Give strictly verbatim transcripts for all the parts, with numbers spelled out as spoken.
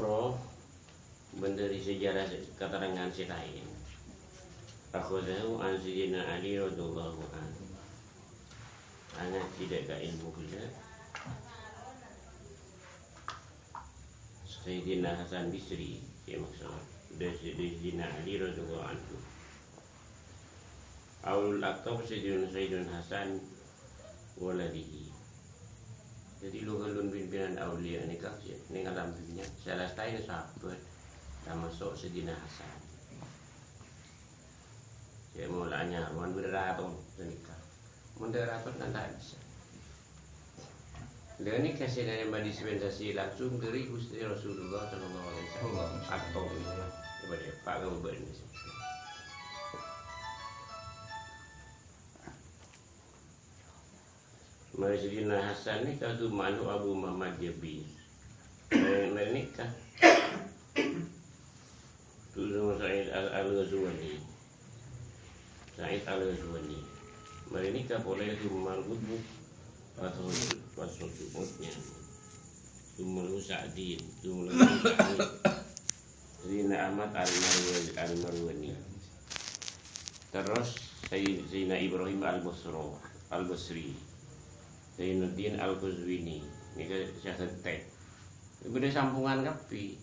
Roh, bân dhâri sejarah sè, katerrangan sè laèn. Akhadzahu an Sayyidina Ali radhiyallahu anhu. Ngajhi dâ' ka ilmu ghellâ'. Sayyidina Hasan Bisri, sè maksod. Dhâri Sayyidina Ali radhiyallahu anhu. Aulul Aqtab Sayyidun, Sayyidun Hasan waladihi. Dhâddhi, lu-ghâllu pimpinan auliya nèka neng alam dhunnya, sè la sataèna sahabat, tamaso' Sayyidina Hasan. Sè mola anyar, mon bâdâ raton ghânèka. Mon tadâ' raton kan ta' bisa. Lha nèka sè narèma dispensasi langsung dhâri Ghustè Rasulullah sallallahu alaihi wasallam. Atau, coba deh, Pak, kamu bâ'na. Marè Sayyidina Hasan nèka dhumma anhu Abu Muhammad Jabir. Marè, marè nèka. Dhumma Sa'id Al-, Al-Ghazwani. Sa'id Al-Ghazwani. Marè nèka polè dhumma al-Qutbu. Fathul, Fathul Qutbnya. Dhumma Sa'din. Dhumma Sa'din. Sayyidina Ahmad Al-Marwani, Al-Marwani. Terros Sayy-, Sayyidina Ibrahim Al-Basra, Al-Basri. Zainuddin Al-Qazwini. Nèka sè ghântè. Bâdâ sambhungan kabbhi.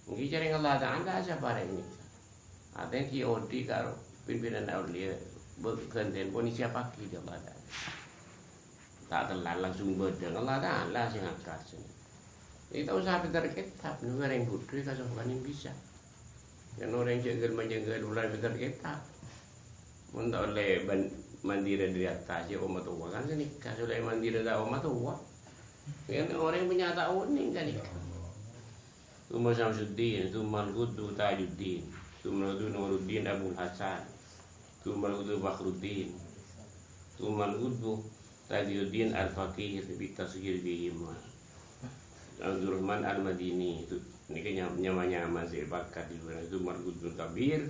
Ènggi carèng Allah Ta'ala sè parèng nèka. Artèna ghi' odi' karo pimpinan auliya, bâ-, ghântèna pon èsiapaghi bi' Allah Ta'ala. Ta' tellan langsung bâdâ, Allah Ta'ala sè ngangkat. Ènggi ta' osa pènter kètab, nèng orèng budhu kasokan bisa. Kan orèng jhângghâl-manjhângghâl mulai pènter kètab. Mon ta' ollè ban-, mandira dhâri attas, ya, omatowa kan ghânèka, sè ollè mandira ta' omatowa. Kan orèng panyata onèng ghânèka. Tsumma Syamsuddin, tsumma Al-Qutbu Tajuddin, tsumma Al-Qutbu Nuruddin Abul Hasan, tsumma Al-Qutbu Fakhruddin, tsumma Al-Qutbu Taqiyuddin Al-Faqih, bi tasghir bihima. Abdurrahman Al-Madini, tu, nèka nyam-, nyama-nyama sè èpakkat, tsumma Al-Qutbul Kabir,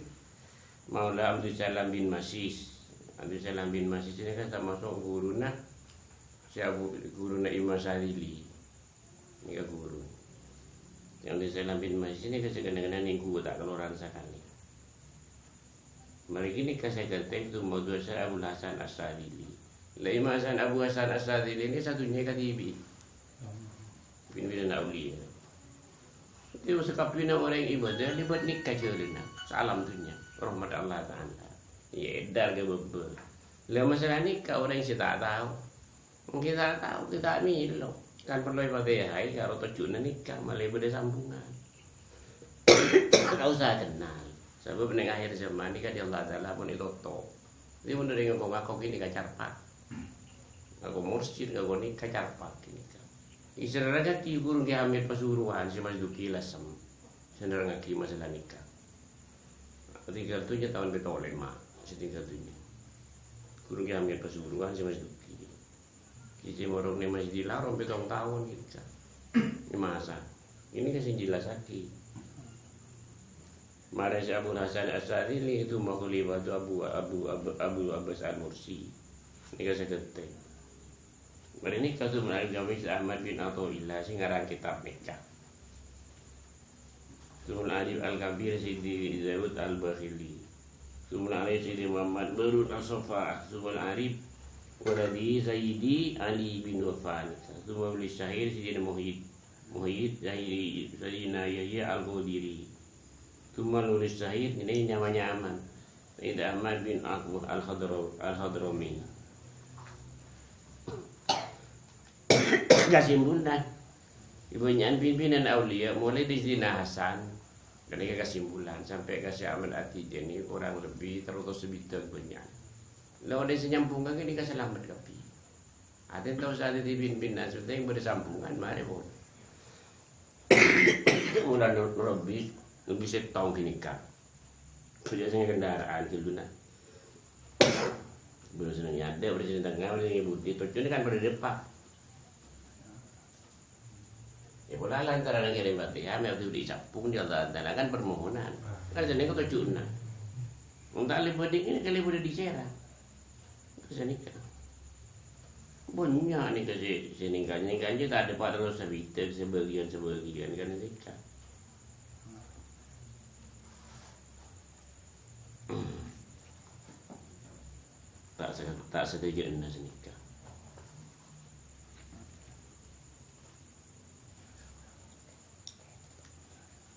Maula Abdussalam bin Masis. Abdussalam bin Masis nèka tamaso' ghuruna, sè Abu, ghuruna Imam Sadzili. Nèka ghuru. Yang di Salam bin Masjid nèka sè kennengngan nèng ghuwa ta' kalora'an sakalè. Marè ghânèka sè ghântèng tu Madrasah Abul Hasan As-Sadzili. Lah, Imam Hasan, Abu Hasan As-Sadzili nèka sadhunnya kadhibi'. Pimpinan auliya. Itu sakabbhiyânna orèng ibadah lèbât nèka jhâlânna. Saalam dhunnya. Rahmat Allah Ta'ala. Ya, èdar ka bâbâ. Lah, masalah nèka orèng sè ta' tao. Kita tahu, kita milo. Kan parlo èpatèhai karo tojjhuna nèka, malè bâdâ sambhungan. Ta' osa kennal. Sabâb nèng akhir zaman nèka di Allah Ta'ala pon ètotop. Dhâddhi mon orèng ngako-ngako ghânèka carpak. Ngako mursyid, ngako nèka carpak ghânèka. Èsèrrèngngaghi ghuru Kè Hamid Pasuruan sè Mas Duki Lasem. Sè nerrangngaghi masalah nèka. Tinggal dhunnya taon pètto lèma', sè tinggal dhunnya. Ghuru Kè Hamid Pasuruan sè Mas Duki. Ghi' sè morok neng Masjidil Haram pèttong taon ghânèka. È masa. Ghânèka sè njelasaghi. Marè sè Abu Hasan As-Sadzili itu mau khalifatu Abu, Abu, Abu, Abu Abbas Al-Mursi. Nèka sè ghântèng. Marè nèka Sunan Al-Ghamis Ahmad bin Athaillah sè ngarang kètab nèka. Tsummal Arif Al-Kabir Sidi Daud Al-Bakhili. Tsummal Arif Sidi Muhammad Barun As-Safa. Tsummal Arif Waladi Sayyidi Ali bin Wafa. Tsummal Wali Syahir Sidi Muhyiddin. Muhyiddin Sayyidi, Sayyidina Yahya Al-Qadiri. Tsummal Wali Syahir, ini nyama-nyaman. Sayyid Ahmad bin Abu Al-Hadra-, Al-Hadrami. Kasimpulan. Bânnya'an pimpinan auliya, mulai di Sayyidina Hasan, ghânèka kasimpulan, sampè' ka Syekh Ahmad At-Tijani, kurang lebbi tello ratos sabidhâk bânnya'an. Lah, orèng sè nyambhungnga ghânèka salamet kabbhi. Artèna ta' osa dhâddhi pimpinan, sè pentèng bâdâ sambhungan, marè pon. Mulana lebbi, lebbi sèttong ghânèka. Bâdâ sè kendaraan ghâllu, nah. Bâdâ sè neng nyadâ, bâdâ sè neng tengnga, bâdâ sè neng budi. Tojjhuna kan padâ dâpa'. Ya, pola lantaran ngèrèm Fatihah, mè' abdhi dicabung di Allah Ta'ala kan permohonan. Kan jeneng tojjhuna. Wong ta' lèbât nèka, kan lèbât di sèra. Terros nèka. Bânnya' nèka sè, sè nèka, nèka aja ta' dâpa' terros sabidhâk, sabâgiyân-sabâgiyân kan nèka. Ta' sadhâjâna sanèka.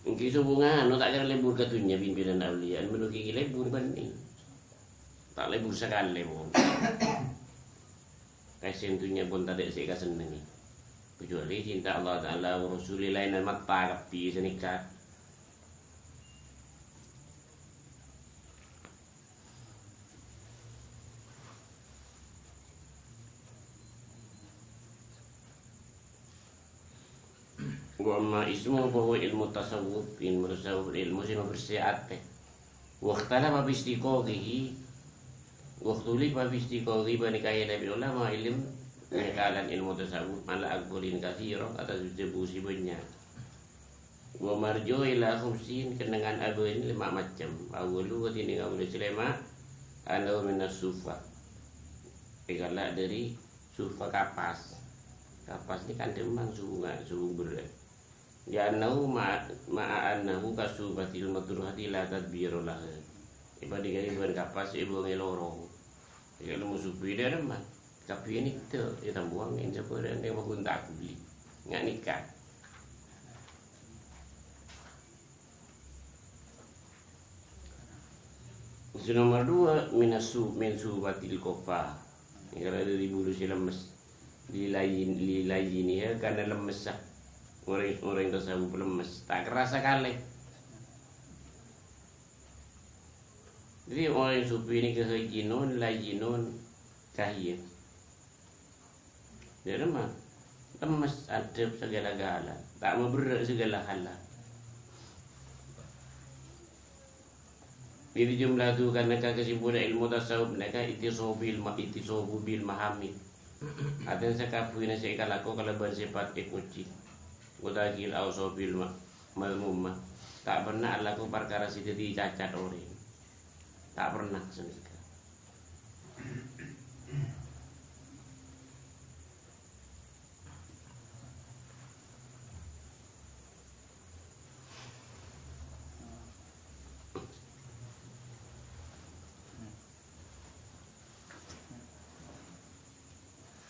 Èngghi sobungan, ta' kèra lebur ka dhunnya pimpinan auliya, mènangka ghi' lebur bânnè. Ta' lebur sakalè pon. Pèssè dhunnya pon tadâ' sè èkasennengngè. Kecuali cinta Allah Ta'ala wa Rasulih laènna mata kabbhi sanèka. Wa amma ismu fa huwa ilmu tasawuf, ilmu tasawuf, ilmu sè mabersè atè. Wakhtalafa fi istiqaqihi, wakhtalifa fi istiqaqihi, panèka èlem ulama ilmu, nèka lan ilmu tasawuf, ala aqwalin katsira, atas ojhâ sè bânnya'. Wa marji'uhu ila khamsin, kennengngan abâli lèma' macem. Awwaluha, sè nèng awwalla sè lèma', annahu minas sufa. Èghâllu dâri sufa kapas. Kapas nèka kan dhâmmang subungnga, subung berrâ'. Li annahu ma-, ma'a annahu kasufatil matruhati la tadbira laha. Èpadhâgâi bân kapas sè èbuwâng è lorong. Èghâllu sufi dâ' dhâmmang. Kabbhi nèka ètambuwâng, ènjâ' bhârâng, èpabhunta' ghuli. Nga' nèka. Sè nomer duwâ', minasu-, min sufatil kofa. Èghâllu dâri bulu sè lemmes. Lilayin-, lilayiniha, karna lemmessa. Orèng, orèng tasawuf lemmes. Ta' kerrassa kalè. Dhâddhi, orèng sufi nèka hayyinun, layyinun, kahiyya. Dhâ' dhâmmang, lemmes, adhâb saghâlâ-ghâlâ, ta' maberrâ' saghâlâ hal. Dhâddhi jumlatu, karna ka-, kasimpulan ilmu tasawuf nèka ittisabil ma-, ittisabu bil mahamid. Artèna sakabbhiyânna sè èkalako kalabân sèpat èpojhi. Wa tarkil awsabil ma-, mazmumah. Ta' pernah alako parkara sè dhâddhi cacat orèng. Ta' pernah sanèka.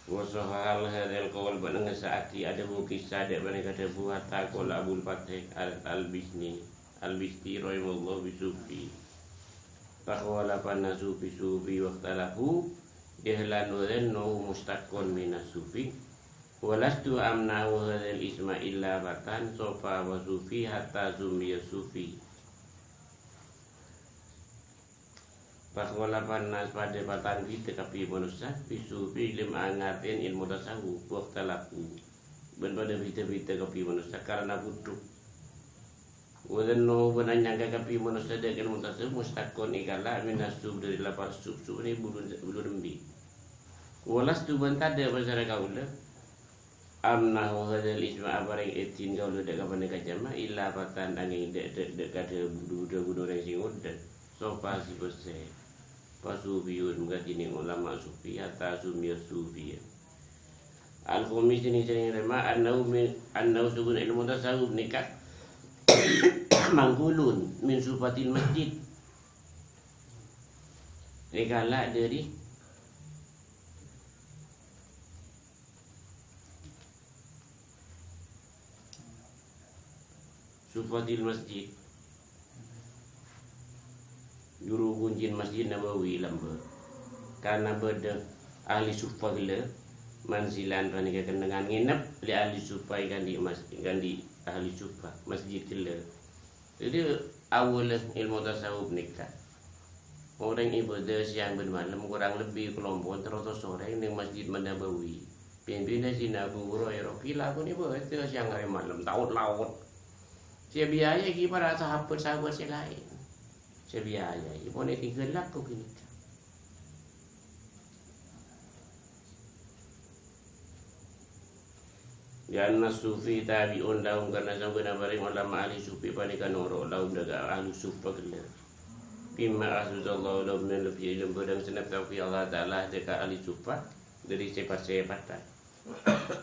Wa sahhaha hadzal qaul, bân ngessa'aghi adhâbu kissa dâ' panèka dhâbu hatta qala Abul Fath al-, Al-Bisni, Al-Bisti rahimahullah bi sufi. Fa khalafa an-nasu fi sufi wa ikhtalafu, jahlan wa dhannahu mustaqqun minas sufi. Wa lastu amna'u hadzal isma illa fatan safa wa sufi hatta summiya sufi. Fa khalafa an-nas, padâ patan bhidhâ kabbhi manossa, fi sufi, dâlem ngartèn ilmu tasawuf, wa ikhtalafu. Bân padâ bhidhâ-bhidhâ kabbhi manossa karana budhuk. Wa dhannahu, bân anyangka kabbhi manossa dâ' ka ilmu tasawuf, mustaqqun èkala' minas suf, dâri lafaz suf, suf nèka bulu, bulu rembi'. Wa lastu, bân tadâ' pasèra kaulâ, amna'u hadzal isma, aparèng idin kaulâ dâ' ka panèka jhâma, illa fatan, angèng dâ', dâ', dâ' ka dhâbu, dhâbuna orèng sè ngodâ, safa sè bessè. Fa sufiyun, makadinè ulama sufi, hatta summiya sufiyan. Al-khamis, sè nèng-sènèng lèma', annahu min, annahu, sabbhân ilmu tasawuf nèka manqulun min sufatil masjid. Èkala' dâri sufatil masjid. Juru kuncina Masjid Nabawi lambâ'. Karna bâdâ ahli suffa ghellâ', manzilan panèka kennengngan ngènep li ahli suffa è kandhi' mas-, è kandhi' ahli suffa, masjid ghellâ'. Dhâddhi, awwâllâ ilmu tasawuf nèka. Orèng ibâdâ sèyang bân malem, korang lebbi kalompo'an saratos orèng neng Masjid Nabawi. Pimpinna sè Abu Hurairah, ghi' lakon ibâdâ sèyang arè malem, taot-laot. Sè biayai ghi' para sahabat-sahabat sè laèn. Sè biayai, pon ètinggal lako ghânèka. Li anna sufi tabi'un lahum, karna sabâna parèng ulama ahli sufi panèka noro' lahum dâ' ka ahli suffa ghellâ'. Bima akhrajallahu lahum min, lebbi è dâlem bârâng sè nèbta'aghi Allah Ta'ala dâ' ka ahli suffa dâri sèpat-sèpatta.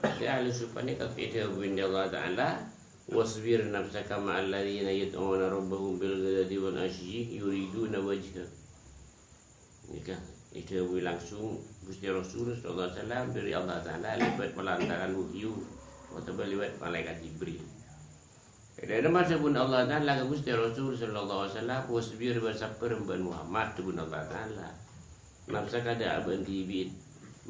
Dâ' ahli suffa nèka èdhâbuwi Allah Ta'ala, "Wasbir nafsaka ma'alladzina yad'una rabbahum bil ghadati wal 'ashiyyi yuriduna wajhah." Nèka, Èdhâbuwi langsung Ghustè Rasul sallallahu alaihi wasallam dâri Allah Ta'ala lèbât palantaran wahyu otabâ lèbât malaèkat Jibril. È dâlem dhâbuna Allah Ta'ala ka Ghustè Rasul sallallahu alaihi wasallam, "Wasbir, bân sabbhâr bân Muhammad," dhâbuna Allah Ta'ala. "Nafsaka, dâ' bân dhibi',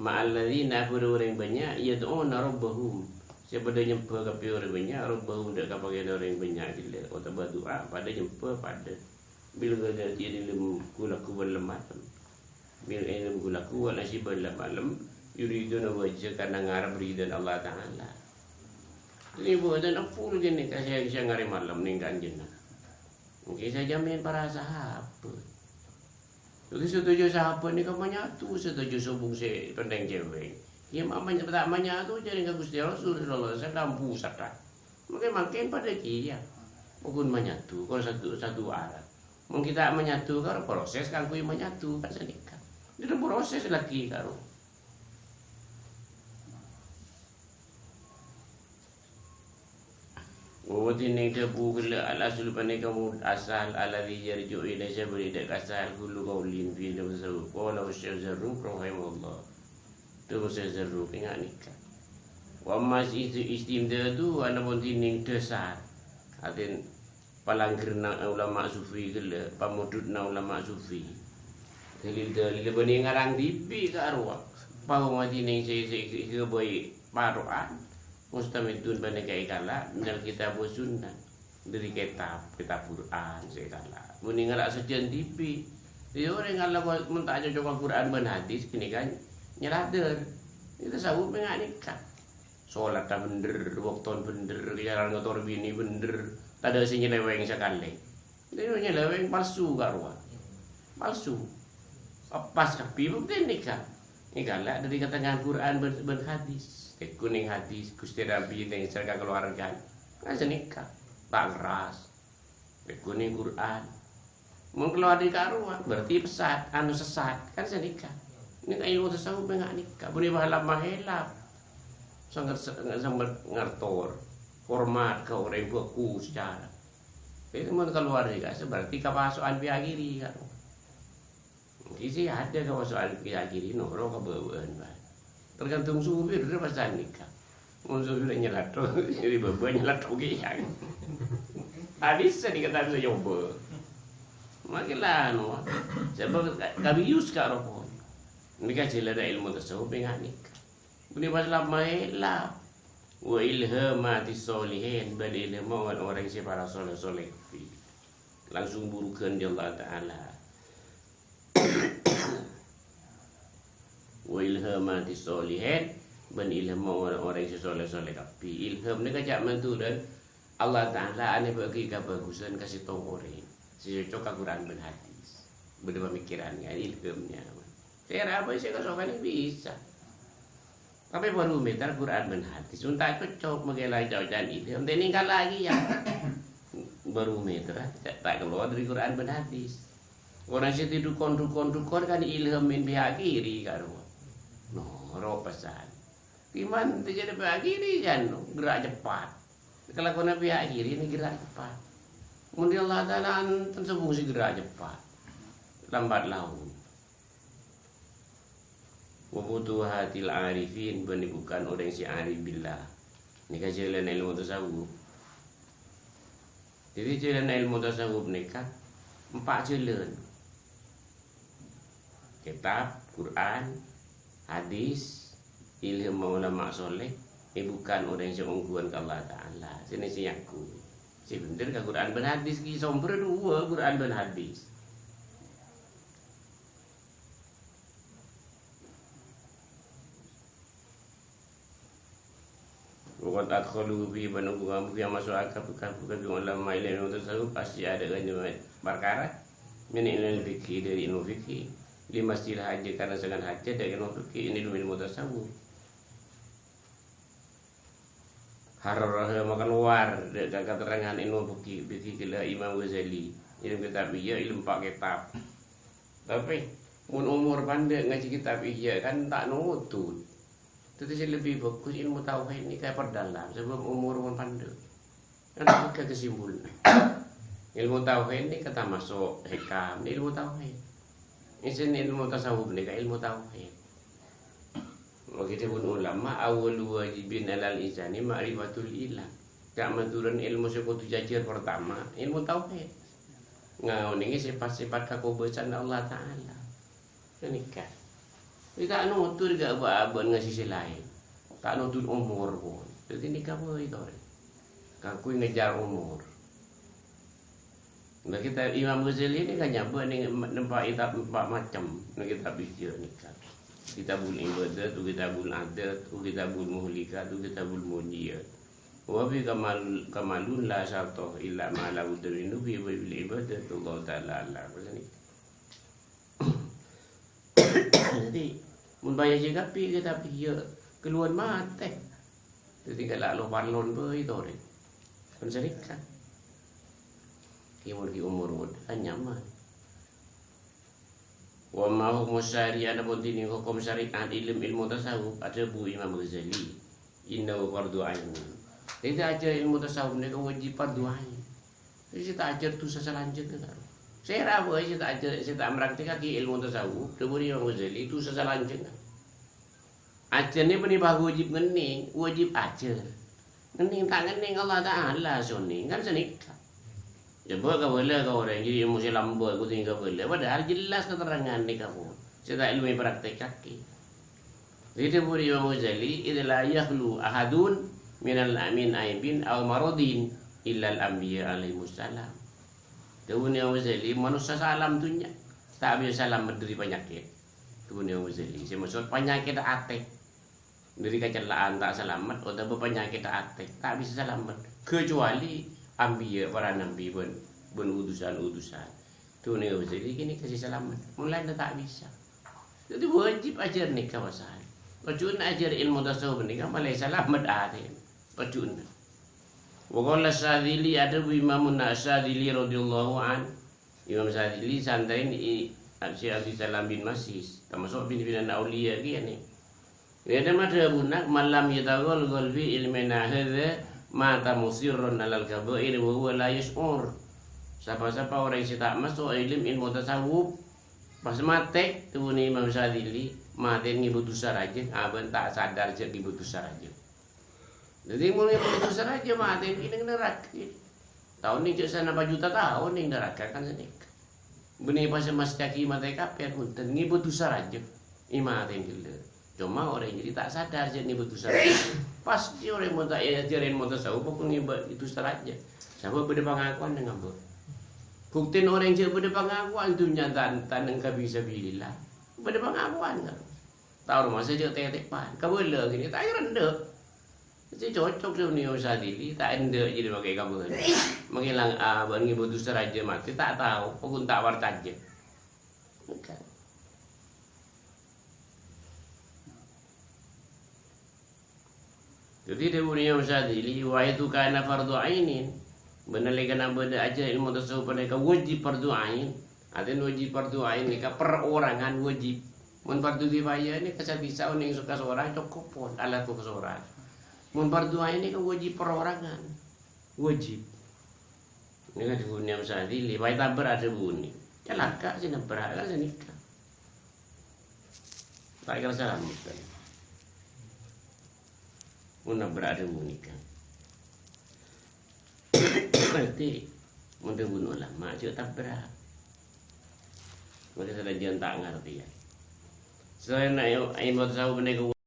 ma'alladzina," bhâreng orèng bânnya', "yad'una rabbahum," sè padâ nyembhâ kabbhi orèng bânnya', "rabbahum," dâ' ka Pangèran orèng bânnya' ghellâ', otabâ du'a, padâ nyembhâ, padâ. "Bil ghadati," è dâlem ghu-lagghu bân lem-malem. "Bil ghadati," ghu-lagghu, "wal 'asyiyyi," bân lem-malem, "yuriduna wajha," karna ngarep ridhâna Allah Ta'ala. Ini buatan full gini, kasih yang siang hari malam nih kanjeng. Mungkin saya jamin para sahabat. Jadi setuju sahabat ini kan manyatu, setuju sobung sè penting cewek. Ya, mamanya tak manyatu jadi nggak Gusti Rasul sallallahu alaihi wasallam pusat, dah. Mungkin makin padâ kèya. Mungkin manyatu, kalau satu, satu arah. Mungkin tak manyatu, kalau proses kan kui manyatu, kan sanèka. Itu proses lagi, karo. Wa dhineng dhâbu ghellâ' al-aslu panèka mud-, asal alladzi yarji'u ilaihi sabri dâ' ka asal kullu qaulin fi tasawuf. Qala Syekh Zarruq rahimahullah. Dhâbu Syekh Zarruq ènga' nèka. Wa amma is-, istimdadu anapun dhineng dhâsar. Artèna palangghârna ulama sufi ghellâ', pamodhudhâ ulama sufi. Dalil-dalil bânnè ngarang dhibi' ka arowa. Bahwa dhineng sè, sè, sè ghâbây paro'an. Mustamiddun panèka èkala' minal kitab wa sunnah. Dâri kètab, kètab Qur'an sè èkala'. Mon èngala' sajân dhibi'. Iyâ orèng ngala' kok mon ta' cocok ka Qur'an bân hadis, kènè kan nyaladdhâr. Itu tasawuf mènga' nèka. Sholat ta' bhendher, waktona bhendher, cara ngator binè bhendher, tadâ' sè nyeleweng sakalè. Itu nyeleweng palsu karowa. Palsu. Pas kabbhi bukti nèka. Nèka la dâri katengngan Qur'an bân, bân hadis. Tèkun nèng hadis, Ghustè Nabbhi nèng sareng kalowarga. Kan sanèka. Ta' ngeras. Tèkun nèng Qur'an. Mon kalowar dâri karowa, berarti pesat, anu sesat. Kan sanèka. Nèng ilmu tasawuf mènga' nèka. Bânnè mahalap-mahelap. Sanget, sanget, sanget ngartor. Hormat ka orèng bhâghus cara. Itu mon kalowar dâri ka'issa berarti kapaso'an pihak kiri, kan. Isi ada kapaso'an pihak kiri, noro' kabâbâ'ân, Pak. Tergantung supir, dâ' pasan nèka. Mon supir nyaladdhâ, jadi bâbâ nyaladdhâ kèya. Abis dikatakan saya coba. Makin lanu, sebab ka-, kabius ka rokok. Nèka jhâlânna ilmu tasawuf mènga' nèka. Bânnè pas la maèla. Wa ilhamatis sholihin, bân ilham orèng sè para sholeh-sholeh. Langsung burughân dâri Allah Ta'ala. Wa ilhamatis sholihin, bân ilham orèng-orèng sè sholeh-sholeh kabbhi. Ilham nèka ca'na mandhurân Allah Ta'ala anèbâ'aghi kabhâghusân ka sèttong orèng sè cocok ka Qur'an bân hadis. Bâdâ pamikiran, kan, ilhamnya. Sè ra apa sè kasokan bisa. Tapè barometer Qur'an bân hadis. Mon ta' cocok, mangkèn la ca'-oca'an ilham. Tè nèng kala kèya. Barometer, ta', ta' kalowar dâri Qur'an bân hadis. Orèng sè dukon-dukon-dukon kan ilham mèn pihak kiri, karo. Noro' pesan. Iman terjadi pihak kiri, kan, gerak cepat. Kelakuan pihak kiri ini gerak cepat. Mun dâri Allah Ta'ala enten sè fungsi gerak cepat. Lambat laun. Wa futuhatil arifin, bânnè bukan orèng sè arif billah. Nèka jhâlânna ilmu tasawuf. Jadi, jhâlânna ilmu tasawuf nèka empa' jhâlân. Kètab, Qur'an, hadis, ilham ulama sholeh, è bukan orèng sè ongghuwân ka Allah Ta'ala. Sè nèsè aku. Sè bhendher ka Qur'an bân hadis, ghi' sombher duwâ', Qur'an bân hadis. Wa qad adkhalu fi, bân ongghu kabbhi maso'a kabbhi, kabbhi, kabbhi ulama ilmu tasawuf, asya' dâ' ghânèka parkara, min ilmil fikhi, dâri ilmu fikhi, limassal hajah, karna sangkan hajat dâ' ilmu fikhi, ini ilmu tasawuf. Harraraha, makalowar dâ' ka katerrangan ilmu fikhi, fikhi ghellâ' Imam Ghazali, ilmu kitab Ihya, ilmu empa' kètab. Tapè, mon omor pandâ' ngajhi kitab Ihya, kan ta' notut. Dhâddhi sè lebbi bhâghus ilmu tauhid nèka èpardhâlem, sabâb omor mon pandâ'. Kan ghâ' kesimpulan. Ilmu tauhid nèka tamaso' hikam, nèka ilmu tauhid. Isèn èlmo tasawuf nèka èlmo tauhid. Mangkana dhâbuna ulama, "Awwalu wajibin 'alal insani ma'rifatul ilah." Ca'na Madhurâna èlmo sè kodhu èajhâr partama, èlmo tauhid. Ngaonèngè sèfat-sèfat kakobâsaan Allah Ta'ala. Ghânèka. Wi ta' notor ka abâ'-abâ'na ngajhi sè laèn. Ta' notor omor pon. Dhâddhi nèka bhâi torè. Kaangghuy ngajhâr omor. Nah, kita Imam Ghazali ini kan nyabâ' nèng empa' kitab empa' macem, nèng kitab hijjah nèka. Kitabul ibadat, kitabul adat, kitabul muhlikat, kitabul munjiyat. Wa fi kamal-, kamalun la syarta illa ma la budda minhu fi babil ibadat, wallahu ta'ala a'lam. Dhâddhi, mon bhâi ajhâr kabbhi kitab hijjah kalowar matè. Dhâddhi, kala lo parlon bhâi torè. Kan sanèka. Ki mon ki omor wâdâ kan nyaman. Wa ma hukmu syari'ah, adapun dini hukum syariat ilmu, ilmu tasawuf, adhâbu Imam Ghazali, "Innahu fardhu ain." Dhâddhi, ajhâr ilmu tasawuf nèka wajib fardhu ain. Dhâddhi, sè ta' ajhâr dhusa salanjhângnga, kan. Sèra bhâi sè ta' ajhâr, sè ta' mraktèkaghi ilmu tasawuf, dhâbuna Imam Ghazali, dhusa salanjhângnga. Ajhâr nèka bânnè pas wajib ngennèng, wajib ajhâr. Ngennèng ta' ngennèng Allah Ta'ala sè onèng, kan sanèka. Coba kabâlâ ka orèng, jârèya èlmo sè lambâ' ghun kabâlâ, padahal jelas keterangan nèka pon. Sè ta' èlmo èpraktèkaghi. Dhâddhi dhâbuna Imam Ghazali, "Idz la yakhlu ahadun minal, min aibin aw maradin illal anbiya alaihimussalam." Dhâbuna Imam Ghazali, manossa saalam dhunnya ta' bisa salamet dhâri panyakèt. Dhâbuna Imam Ghazali, sè maksod panyakèt atè. Dhâri kacella'an ta' salamet, otabâ panyakèt atè, ta' bisa salamet. Kecuali anbiya, para nabi bân, bân utusan-utusan. Dhâbuna Imam Ghazali ghânèka sè salamet. Mon laènna ta' bisa. Dhâddhi wajib ajhâr nèka, pasan. Tojjhuna ajhâr ilmu tasawuf nèka malè salamet atè. Tojjhuna. Wa qala Syadzili, adhâbu Imamun Syadzili radhiyallahu anhu. Imam Syadzili santrèna i-, Syekh Abdussalam bin Masis, tamaso' bin-binanna auliya kèya nè. Rèya madhâbuna, "Man lam yataghalghal fi ilmina hadza mata musirran 'alal kaba'ir wa huwa la yasy'ur." Sapa-sapa orèng sè ta' maso' ilm, ilmu tasawuf, pas matè, dhâbuna Imam Syadzili, matè ngibâ dhusa rajâ, abân ta' sadar jhâ' ngibâ dhusa rajâ. Dhâddhi, mon ngibâ dhusa rajâ, matè neng naraka. Taon neng jhâ' sanapa juta taon neng naraka kan sanèka. Bânnè pas mastèyaghi matè kafir, bhunten, ngibâ dhusa rajâ. Èmatè ghellâ'. Coma orèng jârèya ta' sadar jhâ' ngibâ dhusa rajâ. Pastè orèng mon ta' èajhâri ilmu tasawuf, pokok ngibâ dhusa rajâ. Sabâb bâdâ pangakowan neng abâ'. Buktèna orèng jhâ' bâdâ pangakowan dhunnya tan-, taneng kabbhi sabilillah. Bâdâ pangakowan, kan? Tao roma sè jhâ' tètèpan. Kabâlâ ghânèka ta' èkèra endâ'. Sè cocok sè Imam Syadzili, ta' endâ' jârèya makè kabâlâ. Makè lang-, a, bân ngibâ dhusa rajâ matè, ta' tao, pokok ta' parcajâ. Oke. Dhâddhi, dhâbuna Imam Syadzili, "Wa haitsu kana fardhu ainin." Bân nalèkana bâdâ ajhâr ilmu tasawuf panèka wajib fardhu ain. Artèna wajib fardhu ain nèka perorangan wajib. Mon fardhu kifayah nèka sè bisa onèng kasorang cokop pon, alat kasorang. Mon fardhu ain nèka wajib perorangan. Wajib. Nèka dhâbuna Imam Syadzili, "Wa haitsu tabra'," dhâbuna. Calaka' sè nabrak, kan sanèka. Ta' kèra salamet. Mon nabrak dhâbuna nèka. Berarti, mon dhâbuna ulama, jhâ' tabrak. Maka sadhâjâna ta' ngartèya. Selain ilmu tasawuf nèka